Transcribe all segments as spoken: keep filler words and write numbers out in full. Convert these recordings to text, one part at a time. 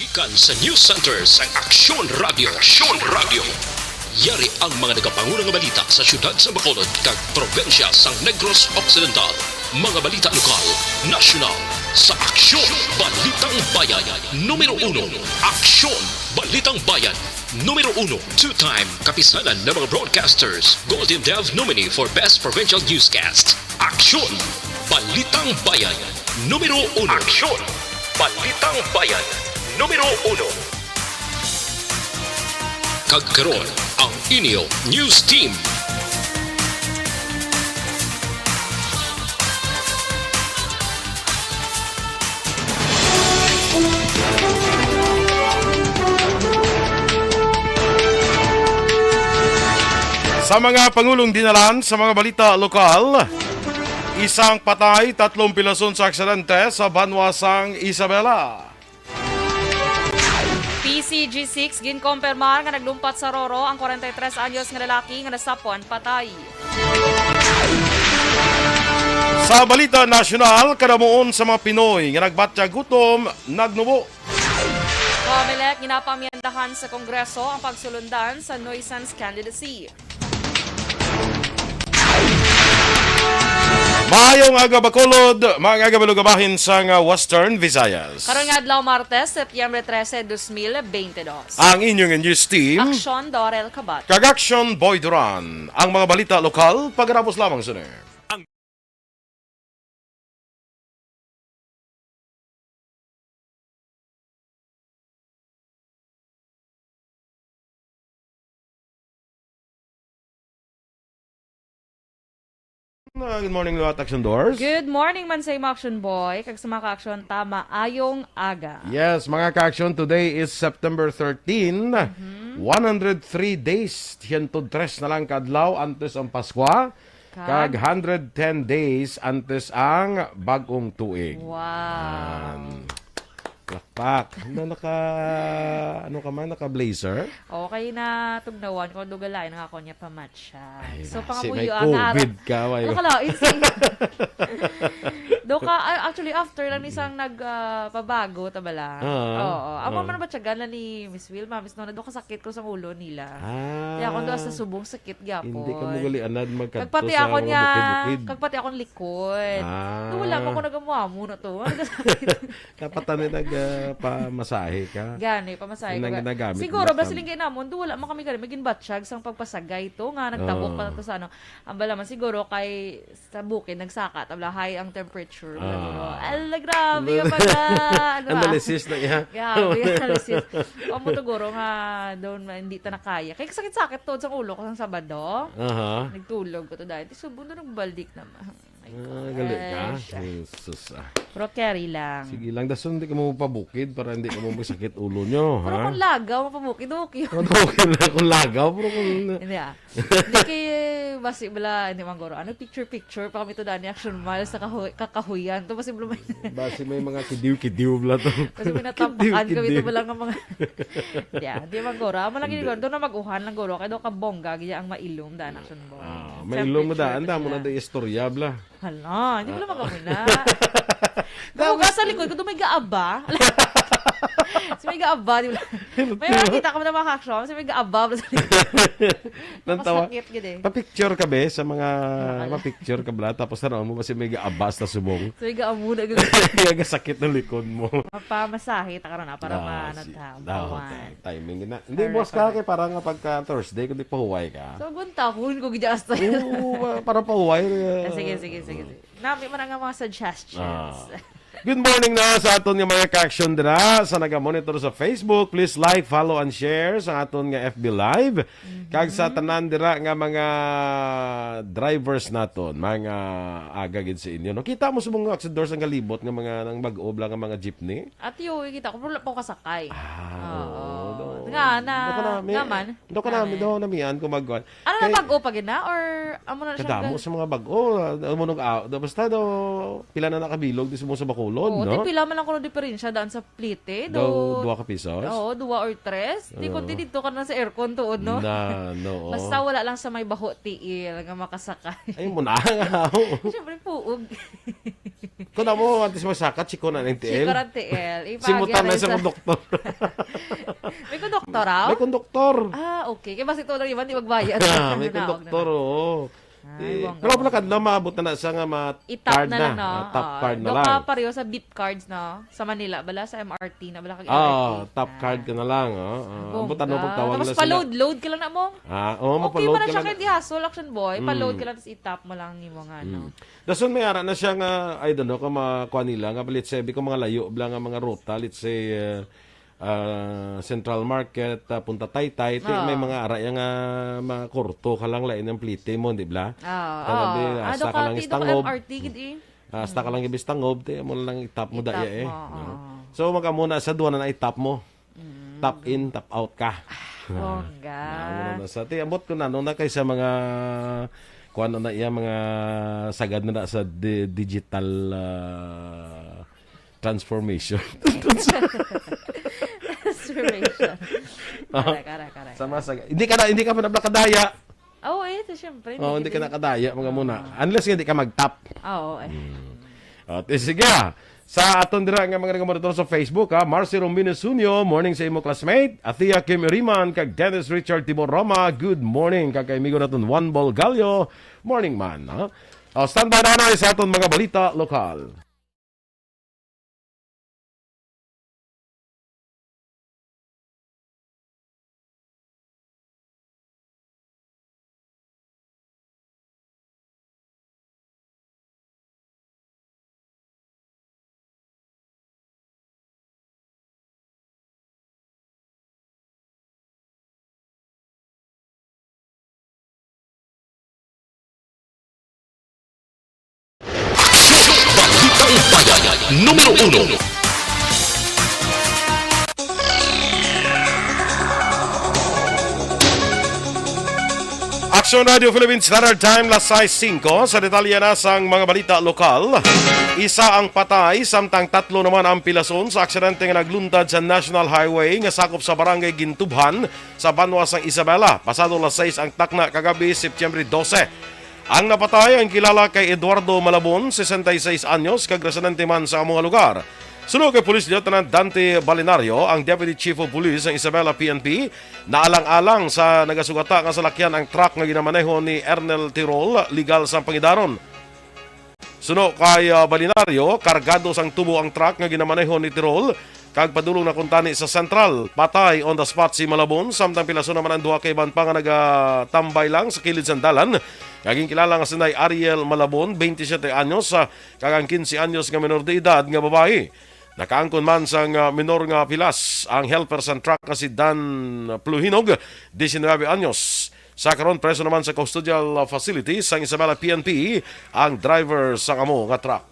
Gikan sa News Center sang Aksyon Radio. Aksyon Radio. Yari ang mga nagapanguna nga balita sa siyudad sa Bacolod kag probinsya sang Negros Occidental. Mga balita lokal, nasyonal, sa Aksyon Balitang Bayan. Numero uno, Aksyon Balitang Bayan. Numero uno, two-time kapisanan ng mga broadcasters, Golden Dove nominee for Best Provincial Newscast. Aksyon! Balitang Bayan, numero uno. Aksyon! Balitang Bayan, numero uno. Kag karon, ang inyo news team. Sa mga pangulong dinalan sa mga balita lokal, isang patay, tatlong pilason sa aksidente sa banwa sang Isabela. P C G six, ginkompirmar nga naglumpat sa Roro ang kwarenta y tres anyos nga lalaki nga nasapwan patay. Sa balita nasyonal, kadamuon sa mga Pinoy nga nagbatyag gutom, nagnubo. Comelec, ginapamiyandahan sa Kongreso ang pagsulundan sa nuisance candidacy. Maayong aga, Bacolod, mga aga, bahin sang Western Visayas. Karon nga adlaw, Martes, Setyembre trese, dos mil bente dos. Ang inyong news team, Aksyon Dorel Kabat. Kag Aksyon Boy Duran. Ang mga balita lokal, pagkatapos lamang sini. Ah, good morning, Luat Action Doors. Good morning man sa imo, Action Boy, kag sa mga ka-aksyon, tama, ayong aga. Yes, mga ka-aksyon, today is September thirteen. Mhm. One hundred three days, siyento tres na lang ka adlaw antes ang Paskwa. Kag? Kag hundred ten days antes ang bag-ong tuig. Wow. Yan. Palakpak. Ano, naka, ano ka man? Naka-blazer? Okay na, tugnawan ko. Dugalain nga ako niya pa-match siya. Ay, so, na, si may pangamuyo ang COVID araw. Ka, may Ano ka lang? It's, do ka, ah, actually, after lang isang nag, ah, pabago, tabala. Ah, Oo. Amo Ah. man ba tiyagan na ni Miss Wilma? Miss Nona, do ka sakit ko sa ulo nila. Ah. Kaya ako doon sa subong sakit gyapon. Hindi ka magali anad magkadto Kagpati sa ako mga niya, bukid-bukid. Kagpati akong likod. Ah. Wala pa ko nagamuamo na to. Ano ka sakit? Dapat ano nag, ah, pamasahe ka? Gani, pamasahe ko Nang ga- ginagamit Siguro, mo ba sa siling kayo namon, do wala man kami gani, may ginbatsyag sang pagpasagay to, nga nagtabok pa Ah. na to sa ano. Ang bala man, siguro kay sa bukid, nagsaka, tabla, high ang temperature, Ah. siguro. Ala, grabe ka pala, ano ba? Analysis na iya. Grabe, analysis. Amo to, guro, nga doon, hindi ta nakaya. Kaya sakit-sakit to sa ulo ko sang Sabado. Aha. Nagtulog ko to dahil. Ti subong doon, nagbalik naman. My Ah, gali ka? gosh. Jesus, ah. Pero carry lang. Sige lang, dason hindi ka mo mapabukid para hindi ka mo magsakit ulo nyo, Pero ha? kung lagaw, mapabukid, okay. Ano, okay lang kung lagaw, pero kung Hindi, ah. Hindi kay, basi bala, hindi man guro. Ano, picture-picture pa kami to daan ni Action Miles sa kahoy, kakahuyan. To, basi bala may Basi may mga kidiw-kidiw bala to. Kasi may natampakan kami Kidiw-kidiw. to bala nga mga Hindi, ah, hindi man guro. Amo lang Hindi. yun, doon na mag-uhan lang guro. Kaya doon ka bongga, gaya ang mailom daan, Action Boy. Ah, Siyempre, mailom mo daan, sure damo na sila. Di istorya, bla. Hala, hindi ko lang makamuna. Tapos Tapos sa likod ko, doon may gaaba. Si may gaaba, di ba? May makita ka mo na mga action, si may gaaba sa likod. Nang tawa. Nakasakit gid eh. Pa-picture ka, be, sa mga, Nakala- ma-picture ka, bla, tapos tanaw mo ba si may gaaba sa subong? So, may gaabo na gid. Kaya gasakit ng likod mo. Mapamasahe, ta karon na, para Ah, maano si-, ta, ah, makuha. okay. Timing na. Hindi, Correct, bukas ka, correct. kay para nga pagka Thursday, kundi pahuway ka. So, guntahon ko gid hasta. Oo, pa-, para pahuway, eh. Ah, sige, sige, sige, sige. Nami man ang mga suggestions. Ah. Good morning na sa aton nga mga ka-action dira sa naga-monitor sa Facebook. Please like, follow, and share sa aton nga F B Live. Mhm. Kag sa tanan dira nga mga drivers naton, mga aga gid sa inyo, no? Kita mo sa mga action doors ang galibot nga mga nang bag-o bla nga mga jeepney? Ati, uy, kita ko, pero wala pa ko kasakay. Ah, Oo. oo, do. Nga, na, Do ka na, may, nga man. do ka na, Nga may, man. do, namian ko magkuhan. Ano na, Kay bag-o pa gid na? Or amo na siya kadamo gal- sa mga bag-o, ah, amo nung, ah, do, basta do, pila na nakabilog, di sa mga sa Bacolod, Oo, no? di pila man lang kuno diferensya daan sa plite, Do, do, duwa ka pisos? Oo, duwa or tres. Di Oo. kundi dito ka na sa aircon tuod, no? Na, no. Basta wala lang sa may baho tiil nga makasakay. Ay, mo na nga, oo. Siyempre, puog. Kung amo, antes masakat, si Conan N T L. Si Conan T L. Simutan na sa konduktor. May konduktor, aw? May konduktor. Ah, okay. Kaya basta ito lang naman, di magbayad. Ah, may konduktor, oo. Ay, eh, bongga, pero wala ka na, maabot na na sa nga ma-, itap card na lang, no? Ah, tap card na lang. Doon ka pareho sa beep cards, no? Sa Manila, bala sa M R T na, bala kag ah, M R T. Tap card ka na lang, oh. Ah, bongga. Ambot ano pagtawag. Tapos na sila, pa-load, load ka lang na mo. Ah, oh, okay, mapa-load man na ka siya lang. Kay di hassle, action boy. Mm. Pa-load ka lang, tapos itap mo lang ang imo nga, ano. Mm. Dason may ara na siya nga, I don't know, kung makuha nila, nga, let's say, kung mga layo, bala nga mga ruta, let's say, uh, ah, Central Market, ah, Punta Taytay, ti, ah, may mga ara ya nga mga kurto ka lang, lain ang plite mo, di ba? Ah, ah, di, ah, hasta ka lang ti, istangob. M R T gid, eh. Ah, hasta ka lang ibistangob, ti, mo lang itap mo daya, eh. Itap mo, no? Oo. So, magkamuna sa duwa na itap mo. Mm. Tap in, tap out ka. Bongga. Ah, muna na sa, ti, ambot ko na, no, na kay sa mga, kuwan na iya, mga sagad na, na sa di-, digital, ah, transformation. Transformation. Ah, correct, correct, correct. Sa mga sagad. Hindi ka na, hindi ka pa nablakadaya. Oo, eh, ito, syempre, oh, hindi ka nakadaya, mga muna. Ah. Unless nga hindi ka mag-tap. Ah, oo, eh. Hmm. At, eh, sige, ah. Sa aton dira nga mga nagmonitor sa Facebook, ha, Marcy Romines Junio, morning sa imo classmate. Athea Kim Iriman, kag Dennis Richard Tibor Roma, good morning. Kag kay amigo naton Juan Bolgallo, morning man, ha. Oh, standby na na sa aton mga balita lokal. Balitang Bayan, numero uno. Action Radio Philippine Standard Time, las sais singko. Sa detalye na sang mga balita lokal, isa ang patay, samtang tatlo naman ang pilason sa aksidente nga nagluntad sa National Highway nga sakop sa Barangay Gintubhan, sa banwa sang Isabela, pasado las sais ang takna kagabi, Septyembre dose. Ang napatay ang kilala kay Eduardo Malabon, sesenta y seis anyos, kag residente man sa amo nga lugar. Suno kay Police Lieutenant Dante Balinario, ang Deputy Chief of Police sang Isabela P N P, naalang-alang sa nagasugata nga salakyan ang truck nga ginamaneho ni Ernel Tirol, legal sang pangidaron. Suno kay, ah, Balinario, kargado sang tubo ang truck nga ginamaneho ni Tirol, kag padulong na kuntani sa Central. Patay on the spot si Malabon, samtang pilason naman ang duha ka iban pa nga nagatambay lang sa kilid sang dalan, nga ginkilala nga sinday Ariel Malabon, twenty-seven anyos, ah, kag ang quince anyos nga menor de edad nga babayi. Nakaangkon man sang, ah, menor nga pilas ang helper sang truck nga si Dan Pluhinog, diecinueve anyos. Sa karon, preso naman sa custodial facility sang Isabela P N P ang driver sang amo nga truck.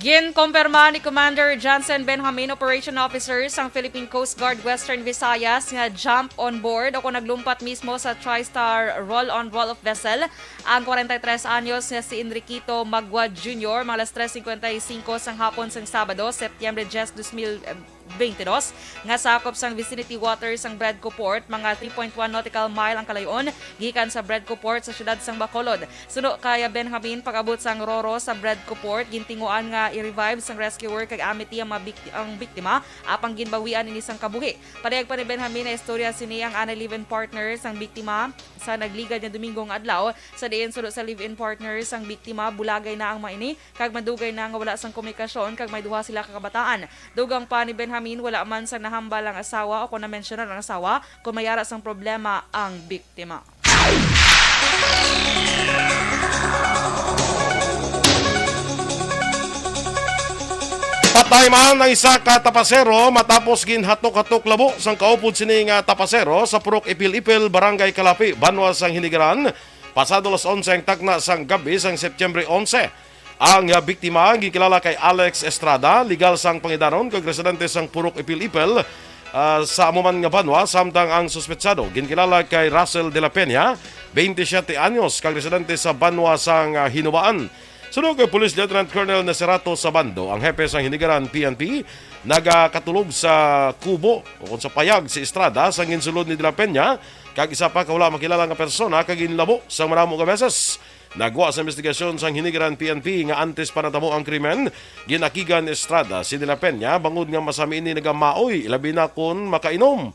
Ginkumpirma ni Commander Johnson Benjamin, Operation Officer sang Philippine Coast Guard Western Visayas, nga jump on board o kung naglumpat mismo sa TriStar roll-on roll-off vessel ang forty-three anyos nga si Enriquito Magua Junior, mga alas tres cincuenta y cinco sang hapon sang Sabado, Setyembre diyes, dos mil twenty-dos, nga sakop sang vicinity waters sang Bredco Port, mga three point one nautical mile ang kalayon gikan sa Bredco Port sa siyudad sang Bacolod. Suno kay Benjamin, pag-abot sang Roro sa Bredco Port, gintinguan nga i-revive sang rescuer kag amity ang mga bikti-, ang biktima, apang ginbawian ini sang kabuhi. Palihog pa ni Benjamin, naistorya sini ang anay live-in partner sang biktima sa nagligad nga Domingo nga adlaw, sa diin suno sa live-in partner sang biktima, bulagay na ang mga ini, kag madugay na nga wala sang komunikasyon, kag may duha sila ka kabataan. Dugang pa ni Benjamin, wala man sang nahambal ang asawa o kon namensyonar ang asawa kon may ara sang problema ang biktima. Patay man ang isa ka tapasero matapos ginhatok-hatok labo sang kaupod sini nga tapasero sa Purok Ipil-Ipil, Barangay Calape, banwa sang Hinigaran, pasado alas onse ang takna sang gab-i sang Setyembre onse. Ang, ah, biktima ginkilala kay Alex Estrada, legal sang pangidaron kag residente sang Purok Ipil-Ipil, ah, sa amo man nga banwa, samtang ang suspetsado ginkilala kay Russell de la Peña, twenty-seven anyos, kag residente sa banwa sang, ah, Hinubaan. Suno kay Police Lieutenant Colonel Naserato Sabando, ang hepe sang Hinigaran P N P, nagakatulog sa kubo o kon sa payag si Estrada sang ginsulod ni de la Peña kag isa pa ka wala makilala nga persona kag ginlabo sang madamo nga beses. Nagwa sa investigasyon sang Hinigaran P N P nga antes pa natabo ang krimen, ginakigan ni Estrada si De La Peña bangod nga masami ini nagamaoy, labi na kon makainom.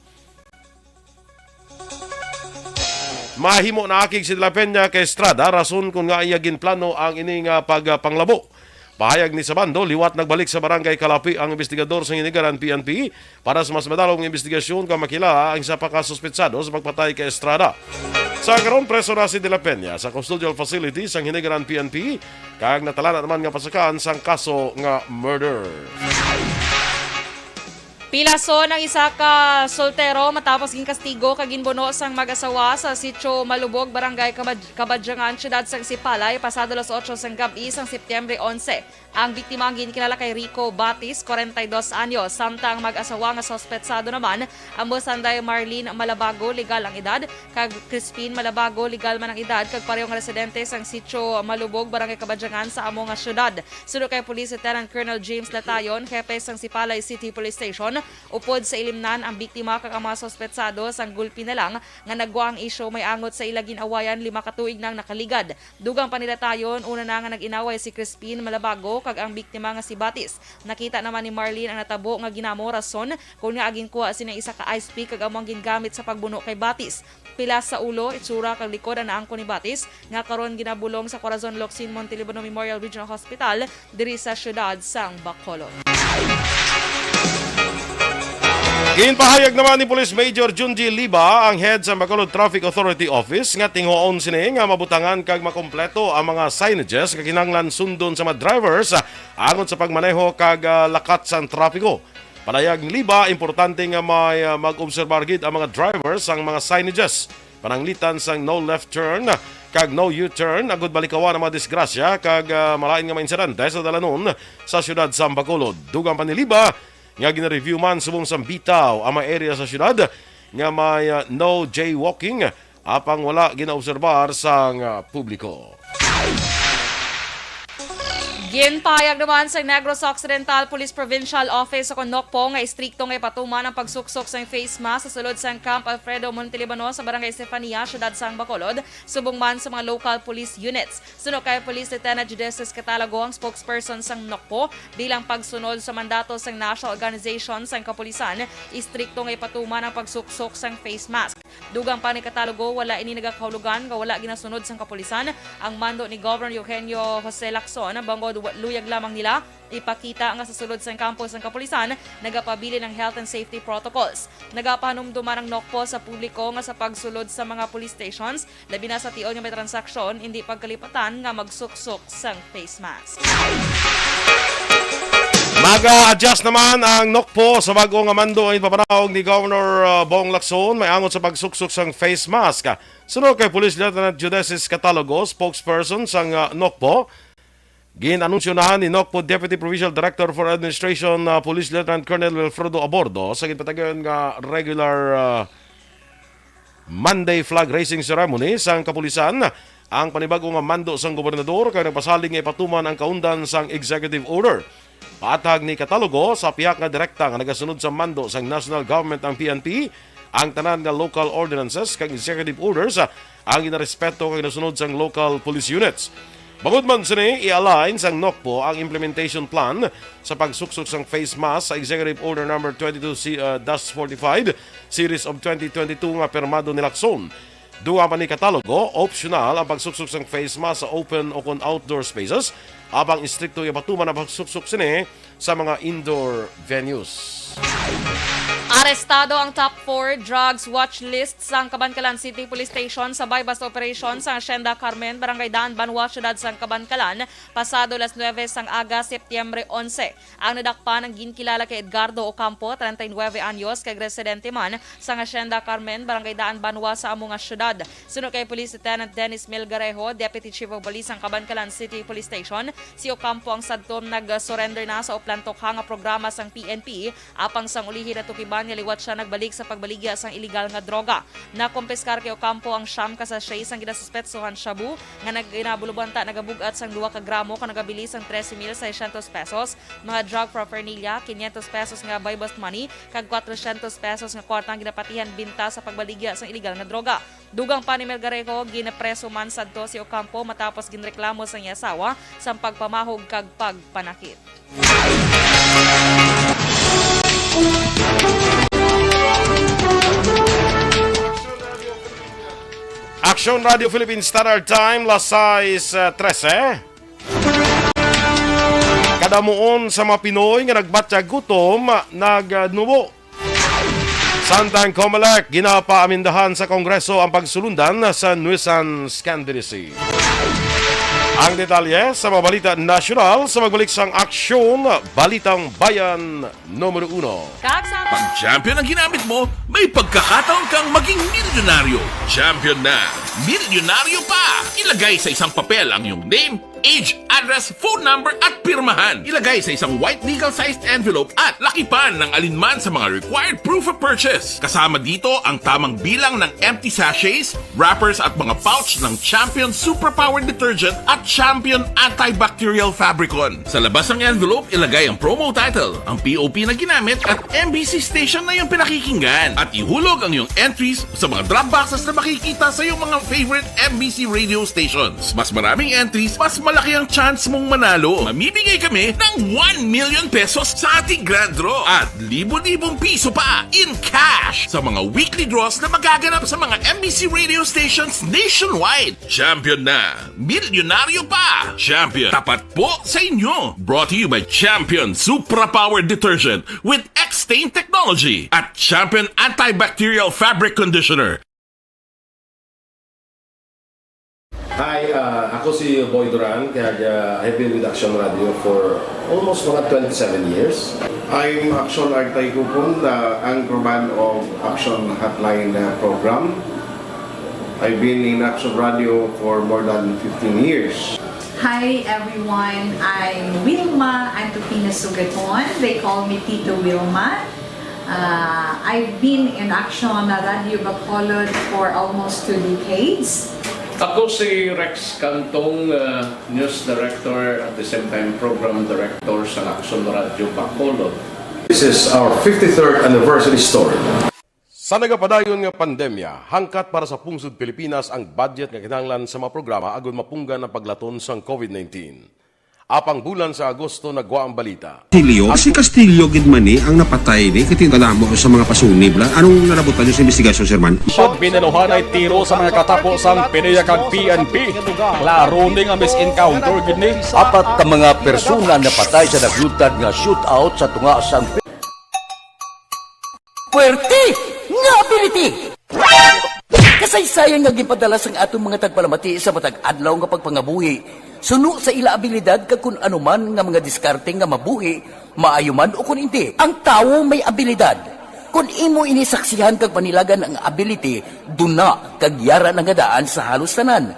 Mahimo naakig si De La Peña kay Estrada, rason kon nga iya ginplano ang ini nga pagpanglabo. Pahayag ni Sabando, liwat nagbalik sa Barangay Kalapi ang investigador sa Hinigaran P N P para sa mas madalom nga investigasyon kag makilala ang isa pa ka suspetsado sa pagpatay kay Estrada. Sa karon, preso na si De La Peña sa custodial facility sang Hinigaran P N P kag natalana naman nga pasakaan sang kaso nga murder. Pilason ang isa ka soltero matapos ginkastigo kag ginbuno sang mag-asawa sa Sitio Malubog, Barangay Kabad-, Kabadyangan, Siyudad sang Sipalay, pasado alas otso sang gab-i sang Setyembre onse. Ang biktima ang ginkilala kay Rico Batis, kwarenta y dos anyos, samtang ang mag-asawa nga suspetsado naman amo sanday Marlene Malabago, legal ang edad, kag Crispin Malabago, legal man ang edad, kag pareho nga residente sang Sitio Malubog, Barangay Kabadyangan sa amo nga siyudad. Suno kay Police Lieutenant Colonel James Latayon, hepe sang Sipalay City Police Station, upod sa ilimnan ang biktima kag ang mga suspetsado sang gulpi na lang nga nagwa ang isyu may angot sa ila gin-awayan lima ka tuig nang nakaligad. Dugang pa ni Latayon, una na nga nag-inaway si Crispin Malabago kag ang biktima nga si Batis. Nakita naman ni Marlene ang natabo nga ginamo, rason kon ngaa ginkuha sina isa ka ice pick kag amo ang gingamit sa pagbuno kay Batis. Pilas sa ulo, itsura kag likod ang naangkon ni Batis, nga karon ginabulong sa Corazon Locsin Montelibano Memorial Regional Hospital diri sa siyudad sang Bacolod. Ginpahayag naman ni Police Major Junji Liba, ang head sa Bacolod Traffic Authority Office, nga tinghuon sini nga mabutangan kag makompleto ang mga signages nga kinahanglan sundon sa mga drivers, ah, angot sa pagmaneho kag, ah, lakat sang trapiko. Pahayag ni Liba, importante nga may, ah, mag-obserbar gid ang mga drivers sang mga signages pananglitan sang no left turn kag no U-turn, agud malikawan ang mga disgrasya kag, ah, malain nga mga insidente sa dalanon sa siyudad sa Bacolod. Dugang pa ni Liba nga gina-review man subong sang bitaw ang mga area sa siyudad nga may, ah, no jaywalking, apang wala ginaobserbar sang, ah, publiko. Ginpahayag naman sa Negros Occidental Police Provincial Office o kon NOCPO nga istrikto nga ipatuman ang pagsuksok sang face mask sa sulod sang Camp Alfredo Montelibano sa Barangay Estefania, Siyudad sang Bacolod, subong man sa mga local police units. Suno kay Police Lieutenant Judesis Catalogo, ang spokesperson sang NOCPO, bilang pagsunod sa mandato sang National Organization sang Kapulisan, istrikto nga ipatuman ang pagsuksok sang face mask. Dugang pa ni Catalogo, wala ini nagakahulugan nga wala ginasunod sang kapulisan ang mando ni Governor Eugenio Jose Lacson, bangod wa-, luyag lamang nila ipakita nga sa sulod sang kampo sang kapulisan nagapabilin ang health and safety protocols. Nagapahanumdom man ang NOCPO sa publiko nga sa pagsulod sa mga police stations, labi na sa tion nga may transaksyon, indi pagkalipatan nga magsuksok sang face mask. Mag-a-adjust naman ang NOCPO sa bag-o nga mando nga ginpapanaog ni Governor, uh, Bong Lacson may angot sa pagsuksok sang face mask. Suno kay Police Lieutenant Judesis Catalogo, spokesperson sang, uh, NOCPO, gin-anunsyo na ni NOCPO Deputy Provincial Director for Administration, uh, Police Lieutenant Colonel Wilfredo Abordo sa ginpatagan nga regular, uh, Monday flag raising ceremony sang kapulisan ang panibag-o nga mando sang gobernador kag nagpasalig nga ipatuman ang kaundan sang executive order. Paathag ni Catalogo, sa pihak nga direkta nga nagasunod sa mando sang national government ang P N P, ang tanan nga local ordinances kag executive orders ang ginarespeto kag ginasunod sang local police units. Bangod man sini, i-align sang NOCPO ang implementation plan sa pagsuksok sang face mask sa Executive Order Number twenty-two si-, uh, dash forty-five, Series of twenty twenty-two nga pirmado ni Lacson. Dugang pa ni Catalogo, optional ang pagsuksok sang face mask sa open o kon outdoor spaces, apang istrikto ipatuman ang pagsuksok sini sa mga indoor venues. Arestado ang top four drugs watch list sang Kabankalan City Police Station sa buy-bust operation sa Hacienda Carmen, Barangay Daan Banwa, Siyudad sang Kabankalan, pasado alas nuebe sang aga, Setyembre onse. Ang nadakpan ang ginkilala kay Edgardo Ocampo, treinta y nueve anyos, kag residente man sang Hacienda Carmen, Barangay Daan Banwa sa amo nga siyudad. Suno kay Police Lieutenant Dennis Melgarejo, Deputy Chief of Police sang Kabankalan City Police Station, si Ocampo ang sadto nag-surrender na sa Uplan Tokha nga programa sang P N P Apang sang ulihi natukiban nga liwat sia nagbalik sa pagbaligya sang iligal nga droga. Nakumpiskar kay Ocampo ang siyam ka sachet sang ginasuspetsohan shabu nga nag-, ginabulubanta nagabug-at sang dua ka gramo kag nagabilis sang trese mil seiscientos pesos, mga drug paraphernalia, quinientos pesos nga buy-bust money, kag kwatrocientos pesos nga kwarta ang ginapatihan binta sa pagbaligya sang iligal nga droga. Dugang pa ni Melgarejo, ginpreso man sadto si Ocampo matapos ginreklamo sang iya asawa sang pagpamahog kag pagpanakit. Action Radio Philippine Standard Time, las sais, eh, trese. Kadamuon sa mga Pinoy nga nagbatyag gutom, nagnubo. Samtang Comelec, ginapaamindahan sa Kongreso ang pagsulundan sa nuisance candidacy. Ang detalye sa mga balita nasyonal sa magbalik sang Aksyon, Balitang Bayan Numero Uno. Kag sa Pag champion ang ginamit mo, may pagkakataon kang maging milyonaryo. Champion na, milyonaryo pa! Ilagay sa isang papel ang iyong name, age, address, phone number, at pirmahan. Ilagay sa isang white legal-sized envelope at lakipan ng alinman sa mga required proof of purchase. Kasama dito ang tamang bilang ng empty sachets, wrappers, at mga pouch ng Champion Superpower Detergent at Champion Antibacterial Fabricon. Sa labas ng envelope, ilagay ang promo title, ang P O P na ginamit, at M B C station na iyong pinakikinggan. At ihulog ang iyong entries sa mga drop boxes na makikita sa iyong mga favorite M B C radio stations. Mas maraming entries, mas malaki ang chance mong manalo. Mamimigay kami ng one million pesos sa ating grand draw at libo-libong piso pa in cash sa mga weekly draws na magaganap sa mga M B C radio stations nationwide. Champion na! Milyonaryo pa! Champion, tapat po sa inyo! Brought to you by Champion Supra Power Detergent with X-Stain Technology at Champion Antibacterial Fabric Conditioner. Hi, ah, ako si Boy Duran, kag, ah, I've been with Action Radio for almost mga twenty-seven years. I'm Action Artay Kupon, the anchorman of Action Hotline, uh, program. I've been in Action Radio for more than fifteen years. Hi everyone, I'm Wilma Antupina Sugaton. They call me Tito Wilma. Uh, I've been in Action Radio Bacolod for almost two decades. Ako si Rex Cantong, uh, news director, at the same time program director sa Action Radio Bacolod. This is our fifty-third anniversary story. Sa nagapadayon nga pandemya, hangkat para sa pungsod Pilipinas ang budget nga kinahanglan sa mga programa agud mapunggan ang paglaton sang COVID nineteen. Apang bulan sa Agosto nagwa ang balita. Castillo, si Castillo gid man ni ang napatay ni, kay tinala mo sa mga pasuni, bla. Anong nalabutan niyo sa investigasyon, sir, man? Pag binaluhan ay tiro sa mga katapo sang PDEA kag P N P. Klaro ni nga mis-encounter gid ni. Apat ka mga persona napatay sa naglutad nga shootout sa tunga sang Puwerte nga ability! Kasaysayan nga ginpadala sang aton mga tagpalamati sa matag adlaw nga pagpangabuhi, suno sa ila abilidad kag kun ano man nga mga diskarte nga mabuhi, maayo man o kun indi. Ang tawo may abilidad. Kun imo ini saksihan kag panilagan ang ability, duna kag yara na nga daan sa halos tanan.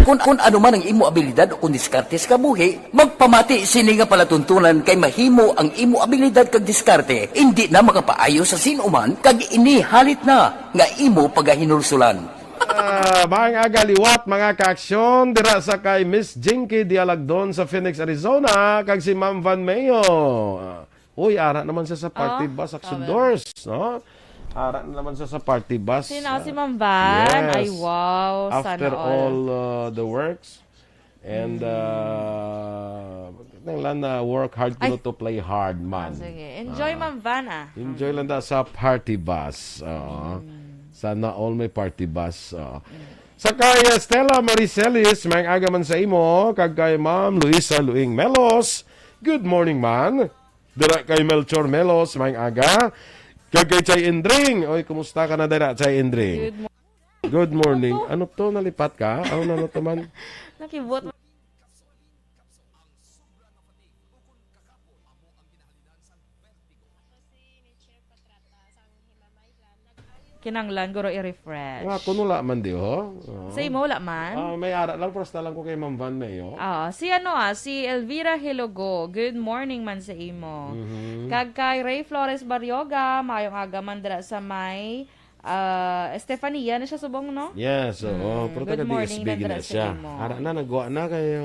Kun, kun ano man ang imo abilidad o kun diskarte sa kabuhi, magpamati sini nga palatuntunan kay mahimo ang imo abilidad kag diskarte indi na makapaayo sa sin-o man kag ini halit na nga imo pagahinulsolan. Ah, maayong aga liwat, mga kaaksyon, dira sa kay Miss Jinky Dialagdon sa Phoenix, Arizona, kag si Ma'am Van Mayo. Uy, ara naman siya sa party bus, Action Doors, no? Ara na naman siya sa party bus. Sino? Ah, si Ma'am Van? Yes. Ay, wow. Sana all. After all, uh, the works. And, uh, lang na work hard kuno to play hard man. Ah, sige. Enjoy, Ma'am Van, ah. Enjoy lang da sa party bus. Oo. Sana all may party bus. Oo. Sa kay, uh, Stella Maricelis, maayong aga man sa imo, kag kay Ma'am Luisa Luing Melos. Good morning, man. Dira kay Melchor Melos, maayong aga. Kag kay Chay Indring. Oy, kumusta ka na dira, Chay Indring? Good mo- Good morning. Ano to? Ano to? Nalipat ka? Ano na to man? Nakibot. Ako si Mitchell Patrata, sang Himamaylan. Nag-ayo Kinanglan guro i-refresh. Nga, kuno wala man di, ho? Oo. Sa imo, wala man? Ah, may ara lang, pero sa lang ko kay Ma'am Van Mayo. Ah, si ano, ah, si Elvira Hilogo. Good morning man sa imo. Mhm. Kag kay Ray Flores Barrioga, maayong aga man dira sa may, ah, Estefania na siya subong, no? Yes, oo. Mm, pero good taga morning D S B na gina dira sa siya. Imo. Ara na, nagwa na kayo.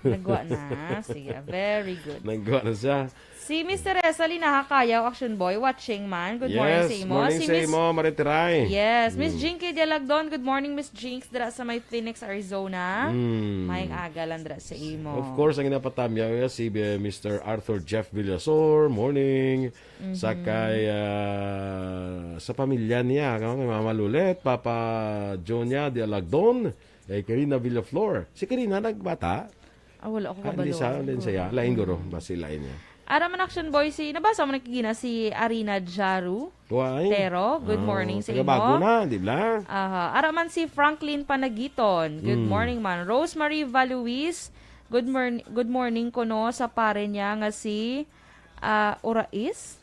Nagwa na. Sige, very good. Nagwa na siya. Si Miss Teresa Linaha Kayaw, Action Boy, watching man. Good morning sa Yes, imo. morning Si sa Miss imo, Maritiray. Yes, Miss Mm. Jinky Dialagdon. Good morning, Miss Jinx, dira sa may Phoenix, Arizona. Mm. Maayong aga lang dira sa imo. Of course, ang ginapatamyaw niya si, uh, Mister Arthur Jeff Villasor. Morning. Mhm. Sa kay, uh, sa pamilya niya, kay Mama Lulet, Papa Jonia Dialagdon, kay Karina Villaflor. Si Karina nagbata? Ah, wala ako Ah, hindi kabalo. sa, hindi siya. Lain guro, Mm. basi lain niya. Ara man, Action Boy, si, nabasa mo na kagina si Arina Jaru Why? Tero. Good Ah, morning sa taga imo. Bago na, di ba? Aha. Ara man si Franklin Panagiton. Good Mm. morning man. Rosemary Valuis. Good morn-, good morning kuno sa pare niya nga si, ah, Orais.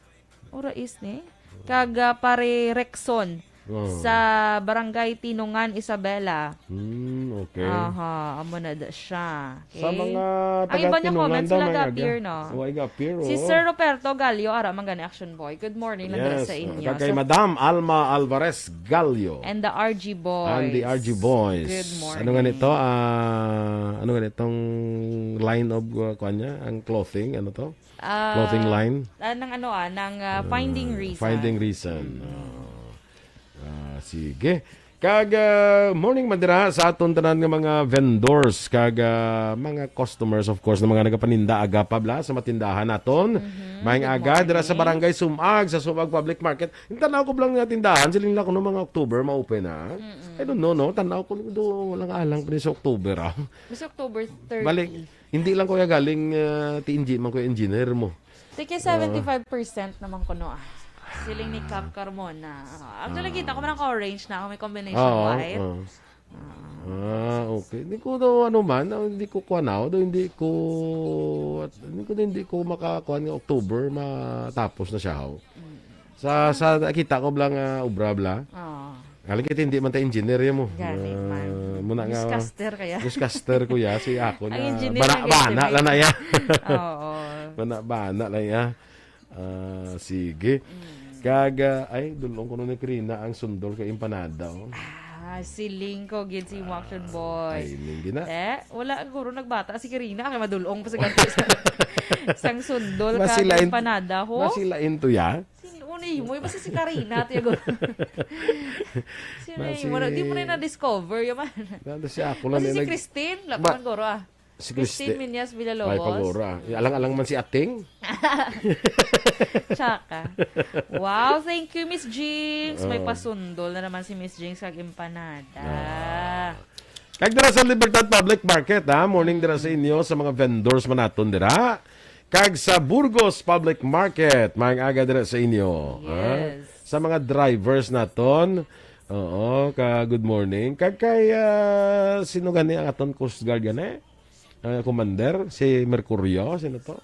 Orais ni? Kag, ah, pare Rexon Oh. sa Barangay Tinungan, Isabela. Hmm, okay. Aha, amo na da siya. Sa Okay? mga Ang taga iba niya Tinungan comments, daw, wala may aga. ga-appear, no? Wa ga-appear, Si oo. Sir Roberto Gallo, ara man gani, Action Boy. Good morning lang dira Yes, sa inyo. kag kay Sa Madam Alma Alvarez Gallo. And the R G Boys. And the R G Boys. Good morning. Ano nga nito? Ah, ano nga nitong line of, uh, kuwan niya? Ang clothing, ano to? Ah, Clothing line? ah, nang ano, ah, nang, ah, Finding Ah, Reason. Finding Reason. Mm. Ah, ah, sige. Kag, ah, morning man dira sa aton tanan nga mga vendors kag, ah, mga customers, of course, na mga nagapaninda aga pa bala sa matindahan naton. Mhm. Maayong Good aga dira sa morning. Barangay Sumag, sa Sumag Public Market. Yung tanaw ko lang nga tindahan, siling lang ko no mga October ma-open na. Mm-mm. I don't know, no? Tanaw ko do lang alang pa ni sa October, ah. Basta October thirty. Balik, hindi lang kuya galing, ah, T N G man kuya engineer mo. Tiki Ah. seventy-five percent naman kuno, ah. Siling ni Cap Carmona. Ah, actually, Ah. kita ko man ang orange na ako, may combination Oo, white. oo. Ah. Ah, okay. Hindi ko daw ano man, ah, hindi ko kuha na, daw hindi ko, hindi ko, hindi ko makakuha nga October, matapos na siya, ho. Mm. Sa, sa nakita ko bala nga obra bala. Oo. Alam kita, hindi man ta engineer yan mo. Gani Ah, man. muna nga, Newscaster kaya. newscaster ko ya, si ako Ang na, engineer bana, ang bana estimate. lang na ya. Oo. Bana, bana lang ya. Ah, sige. Mm. Kag, ah, ay, dulong ko nun ni Karina ang sundol kay empanada, oh. Ah, siling ko gid si imo, Action Boy. Ay, hindi na. Eh, wala, guro nagbata si Karina, kay madulong pa sa ganito sa, sang sundol ka Masilain, empanada, ho? masilain to ya? Sino ni mo? Basta si Karina, tiyago. Sino Basi ni mo? Di mo na na-discover, yun man. Nando si ako lang Basta ni si nag- Christine, wala Ba- pa man, guro, ah. Si Christine Christi- Miñas Villalobos. Ay, pagura. Alang-alang man si Ating. Tsaka. Wow, thank you, Miss Jinx. May Oh. pasundol na naman si Miss Jinx kag empanada. Ah. Kag dira sa Libertad Public Market, ha? Morning dira sa inyo, sa mga vendors man naton dira. Kag sa Burgos Public Market, maayong aga dira sa inyo, ha? Yes. Sa mga drivers naton, oo, ka good morning. Kag kay, ah, sino gani ang aton Coast Guard gani? Ah, Commander, si Mercurio, sino to?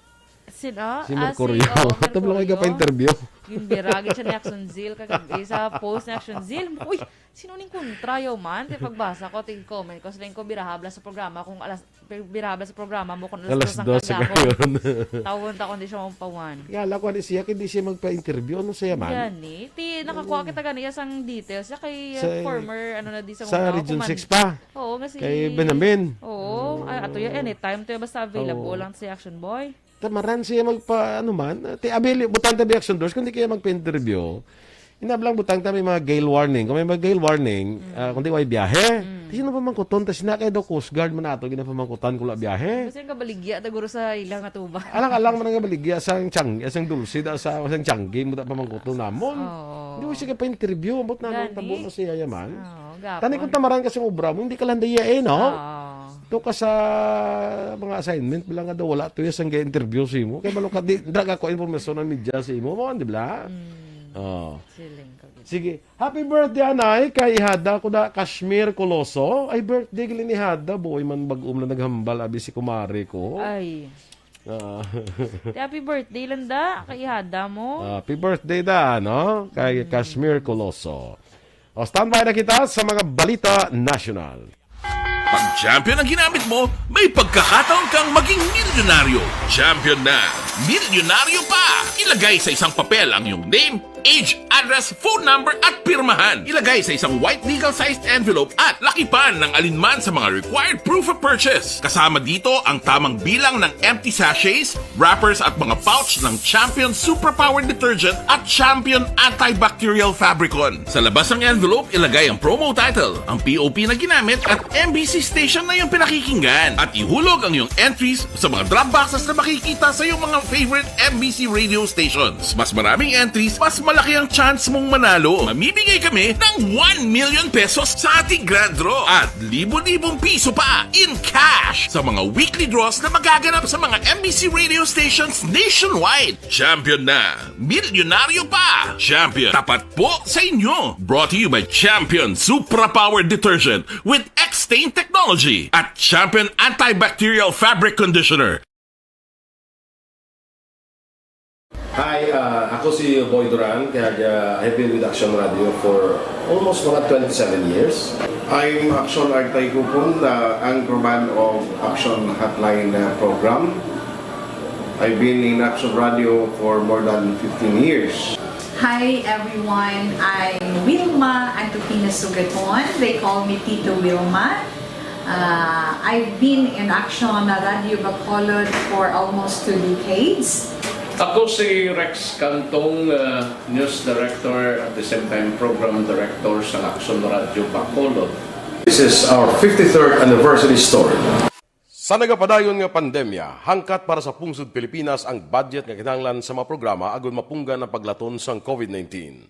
Sino? Si Ah, Mercurio. si, oo, Ito lang Mercurio. ka pa-interview. Yung biragin siya ni Action Zeal kagabi sa post ni Action Zeal. Uy, sino ning kontra, yo man? Ti pagbasa ko, ti comment ko, siling ko, birahabla sa programa kung alas, birahabla sa programa mo kung alas Alas dos ang dos sa kagahon. kagahon. Tawon ta kung di siya mapawan. Nga, ala ko, ano siya, hindi siya magpa-interview. Ano siya man? Gani. Ti, nakakuha Oo. kita gani, sang details niya kay, uh, Sa, former, ano na, di sa sa mga Region command- six pa. Oo, nga si Kay Benamin. Oo. Oo. Ay, ato yan, anytime to yan, basta available Oo. lang si Action Boy. Tamaran siya magpa, ano man, ti abili, butang tabi Action Doors, kung di kaya magpa-interview, inablang butang tabi mga gale warning. Kung may mga gale warning, Mm. ah, kung di way biyahe, Mm. ti sino pa man kuton, tas na kaya daw Coast Guard man ato, ginapamangkutan kung wala biyahe. Kasi ang kabaligya, taguro sa ilang atuba. Alang-alang man ang kabaligya, sang Chang-, sang Dulce, da, sa, sang Changgi, mo da pamangkuton namon. Oo. Hindi mo siya pa-interview, ambot na Gani. nagtabo na siya yaman. Oo, gapon. Tani kung tamaran ka sa obra mo, hindi ka lang daya eh, no? Oo. To ka sa mga assignment, bilang nga daw wala to yung sang interview si mo. Kaya malo ka, di, drag ako informasyon ng media si mo, mo, di ba? Mm. Oh. Siling ko, gid. Sige. Happy birthday, anay, kay ihada ko na Kashmir Coloso. Ay, birthday, gilin ihada. Buoy man bag-om na naghambal, abi si kumare ko. Ay. Ah. Ti happy birthday lang da, kay ihada mo. Ah, happy birthday da, no? Kay Mm. Kashmir Coloso. O, standby na kita sa mga balita nasyonal. Pag champion ang ginamit mo, may pagkakataon kang maging milyonaryo. Champion na, milyonaryo pa! Ilagay sa isang papel ang iyong name, age, address, phone number, at pirmahan. Ilagay sa isang white legal-sized envelope at lakipan ng alinman sa mga required proof of purchase. Kasama dito ang tamang bilang ng empty sachets, wrappers, at mga pouch ng Champion Suprapower Detergent at Champion Antibacterial Fabricon. Sa labas ng envelope, ilagay ang promo title, ang P O P na ginamit, at M B C station na iyong pinakikinggan. At ihulog ang iyong entries sa mga drop boxes na makikita sa iyong mga favorite M B C radio stations. Mas maraming entries, mas malaki ang chance mong manalo. Mamimigay kami ng one million pesos sa ating grand draw at libo-libong piso pa in cash sa mga weekly draws na magaganap sa mga M B C radio stations nationwide. Champion na! Milyonaryo pa! Champion, tapat po sa inyo! Brought to you by Champion Supra Power Detergent with X-Stain Technology at Champion Antibacterial Fabric Conditioner. Hi, uh, ako si Boy Duran, kaya uh, I've been with Action Radio for almost mga twenty-seven years. I'm Action Artay Kupon, uh, anchorman of Action Hotline uh, program. I've been in Action Radio for more than fifteen years. Hi everyone, I'm Wilma Antupina Sugaton. They call me Tito Wilma. Uh, I've been in Action Radio Bacolod for almost two decades. Ako si Rex Cantong, uh, News Director at the same time Program Director sa Action Radio Bacolod. This is our fifty-third anniversary story. Sa nagapadayon nga pandemya, hangkat para sa pungsod Pilipinas ang budget nga kinahanglan sa mga programa agud mapunggan ang paglaton sang COVID nineteen.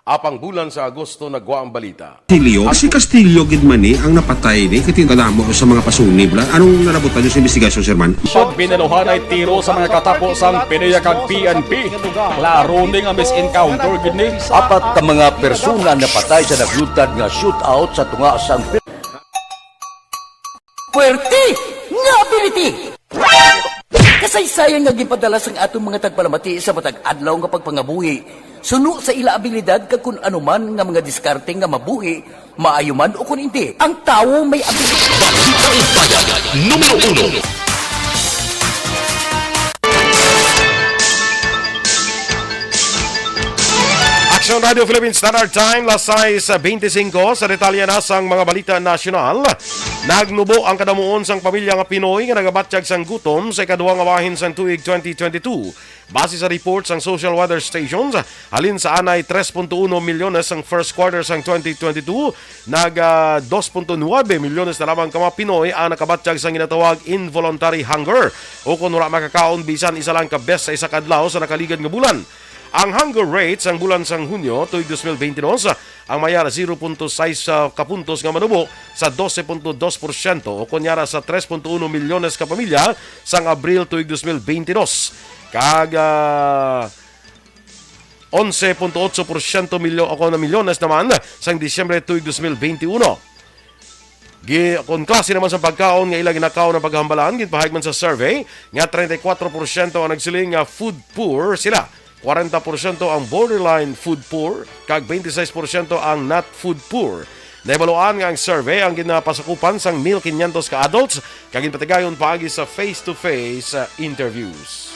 Apang bulan sa Agosto nagwa ang balita. Castillo, si Castillo gid man ni ang napatay ni, kay kadamo sa mga pasunib la. Anong nalabutan niyo sa investigasyon, Sir Man? Siya binaluhanay tiro sa mga katapo sang PDEA kag P N P. Klaro ni nga mis-encounter gid ni. Apat ka mga persona napatay sa naglutad nga shootout sa tunga sang Puwerte nga ability! Kasaysayan nga ginpadala sang aton mga tagpalamati sa matag adlaw nga pagpangabuhi, suno sa ila abilidad kag kun ano man nga mga diskarte nga mabuhi, maayo man o kun indi, ang tawo may abilidad. Balita Umpaya, numero uno. Action Radio Philippines Standard Time, las sais beintisinco. Sa detalye na sang mga balita nasyonal, nagnubo ang kadamuon sang pamilya nga Pinoy nga nagabatyag sang gutom sa ikaduha nga bahin sang tuig twenty twenty-two. Base sa report sang Social Weather Stations, halin sa anay tres punto uno milyones sang first quarter sang twenty twenty-two, nag, ah, dos punto nuebe milyones na lamang ka mga Pinoy ang nakabatyag sang ginatawag involuntary hunger, ukon wala makakaon bisan isa lang ka beses sa isa ka adlaw sa nakaligad nga bulan. Ang hunger rate sang bulan sang Hunyo tuig dos mil beintidos, ang may ara zero punto sais, ah, ka puntos nga manubo sa dose punto dos porsyento, ukon yara sa tres punto uno milyones ka pamilya sang Abril tuig dos mil beintidos, kag, ah, onse punto otso porsyento milyo-, o kon milyones naman sang Disyembre tuig dos mil beintiuno. Gi-, kon klase naman sa pagkaon nga ila ginakaon ang paghambalan, ginpahayag man sa survey nga treinta y cuatro porsyento ang nagsiling nga food poor sila, kwarenta porsyento ang borderline food poor, kag twenty-six porsyento ang not food poor. Nahibaluan nga ang survey ang ginapasakupan sang mil quinientos ka adults kag ginpatigayon paagi sa face-to-face, uh, interviews.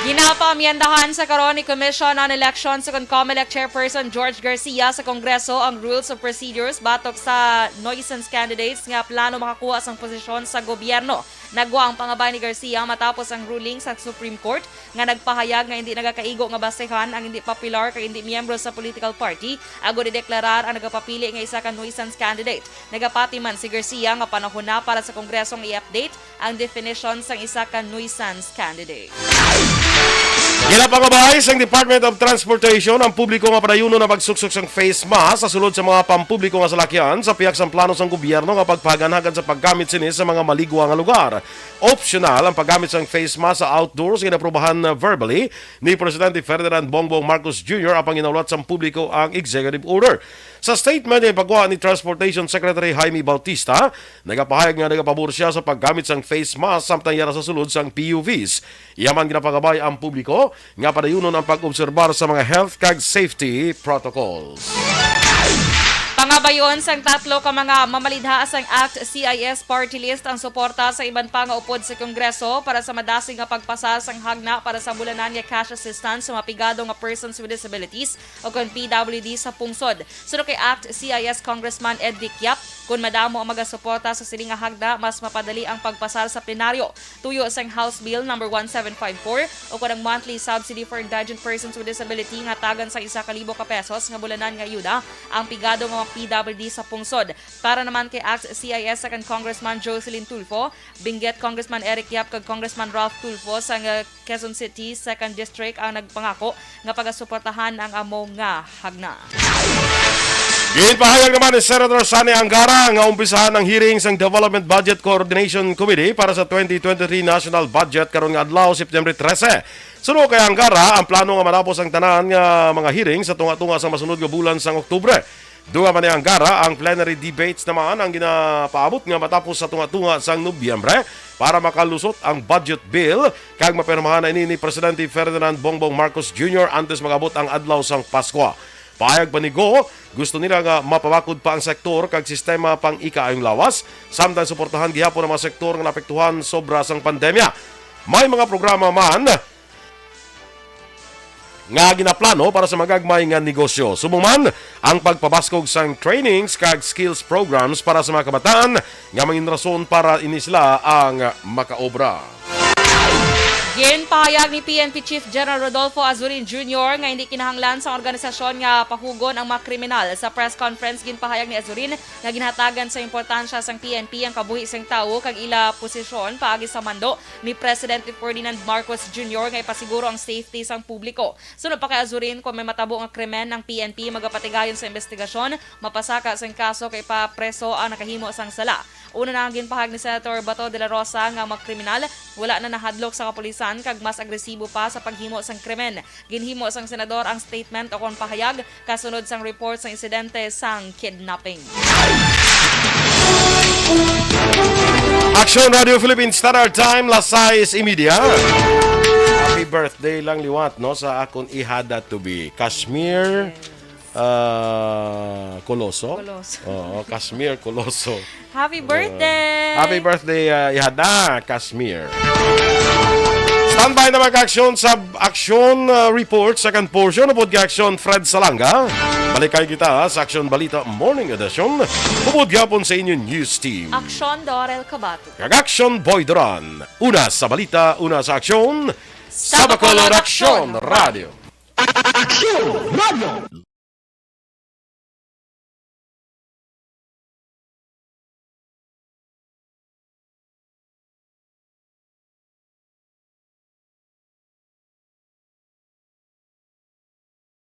Ginapaamyendahan sa karon ni Commission on Elections o kon Comelec Chairperson George Garcia sa Kongreso ang Rules of Procedures batok sa nuisance candidates nga plano makakuha sang posisyon sa gobyerno. Nagwa ang pangabay ni Garcia matapos ang ruling sa Supreme Court nga nagpahayag nga indi nagakaigo nga basehan ang indi popular kag indi miyembro sa political party agud ideklarar ang nagapapili nga isa ka nuisance candidate. Nagapati man si Garcia nga panahon na para sa Kongreso nga i-update ang definition sang isa ka nuisance candidate. Ginapangabay sang Department of Transportation ang publiko nga padayunon ang pagsuksok sang face mask sa sulod sa mga pampubliko nga salakyan sa pihak sang plano sang gobyerno nga pagpahaganhagan sa paggamit sini sa mga maligwa nga lugar. Optional ang paggamit sang face mask sa outdoors nga inaprubahan verbally ni Presidente Ferdinand Bongbong Marcos Junior apang ginahulat sang publiko ang executive order. Sa statement nga ipagwa ni Transportation Secretary Jaime Bautista, nagapahayag nga nagapabor sia sa paggamit sang face mask samtang yara sa sulod sang P U Vs. Iya man ginapangabay ang publiko nga padayunon ang pag-obserbar sa mga health kag safety protocols. Kabayon sang tatlo ka mga mamalidha sang ACT-CIS party list ang suporta sa iban pa nga upod sa Kongreso para sa madasig nga pagpasar sang hagna para sa bulanan nga cash assistance sa mga pigado nga persons with disabilities o kon P W D sa pungsod. Suno kay ACT-CIS Congressman Edvic Yap, kon madamo ang magasuporta sa sini nga hagna, mas mapadali ang pagpasar sa plenaryo. Tuyo sang House Bill number one seven five four o kon ang monthly subsidy for indigent persons with disability nga tagan sa isa ka libo ka pesos nga bulanan nga ayuda ang pigado nga mga P W D sa pungsod. Para naman kay ACT-CIS Second Congressman Jocelyn Tulfo, Benguet Congressman Eric Yap kag Congressman Ralph Tulfo sang, uh, Quezon City Second District ang nagpangako nga pagasuportahan ang amo nga hagna. Ginpahayag naman ni Senator Sonny Angara nga umpisahan ang hearing sang Development Budget Coordination Committee para sa twenty twenty-three National Budget karon nga adlaw, September trese. Suno kay Angara, ang plano nga matapos ang tanan nga mga hearing sa tunga-tunga sa masunod nga bulan sang Oktubre. Dunga man ni Angara, ang plenary debates naman ang ginapaabot nga matapos sa tunga-tunga sang Nobyembre para makalusot ang budget bill kag mapirmahan na ini ni Presidente Ferdinand Bongbong Marcos Junior antes mag-abot ang adlaw sang Paskwa. Pahayag pa ni Go, gusto nila nga mapabakod pa ang sektor kag sistema pang ikaayong lawas, samtang suportahan gihapon ang mga sektor nga naapektuhan sobra sang pandemya. May mga programa man nga ginaplano para sa magagmay nga negosyo. Subong man ang pagpabaskog sang trainings kag skills programs para sa mga kabataan nga mangin rason para ini sila ang makaobra. Ginpahayag ni P N P Chief General Rodolfo Azurin Junior nga hindi kinahanglan sa organisasyon nga pahugon ang mga kriminal. Sa press conference, ginpahayag ni Azurin nga ginhatagan sa importansya sang P N P ang kabuhi sang tawo kag ila posisyon paagi sa mando ni Presidente Ferdinand Marcos Junior nga ipasiguro ang safety sang publiko. Suno pa kay Azurin, kung may matabo nga krimen, ang P N P magapatigayon sa investigasyon, mapasaka sang kaso kay papreso ang nakahimo sang sala. Una na ang ginpahayag ni Senator Bato de la Rosa nga mga kriminal wala na nahadlok sa kapulisan kag mas agresibo pa sa paghimo sang krimen. Ginhimo sang senador ang statement o kon pahayag kasunod sang report sa insidente sang kidnapping. Aksyon Radio Philippine Standard Time, las sais y media. Happy birthday lang liwat, no, sa akon ihada to be Kashmir, ah, Coloso. Coloso. Oo, Kashmir Coloso. Happy birthday! Happy birthday, ah, ihada, Kashmir. Standby naman ka aksyon sa aksyon, ah, report, second portion, upod ka aksyon, Fred Salanga. Balik kay kita sa Aksyon Balita Morning Edition. Upod gihapon sa inyo news team. Aksyon Dorel Kabato. Kag Aksyon Boy Duran. Una sa balita, una sa aksyon. Sa Bacolod Aksyon Radio. Aksyon Radio.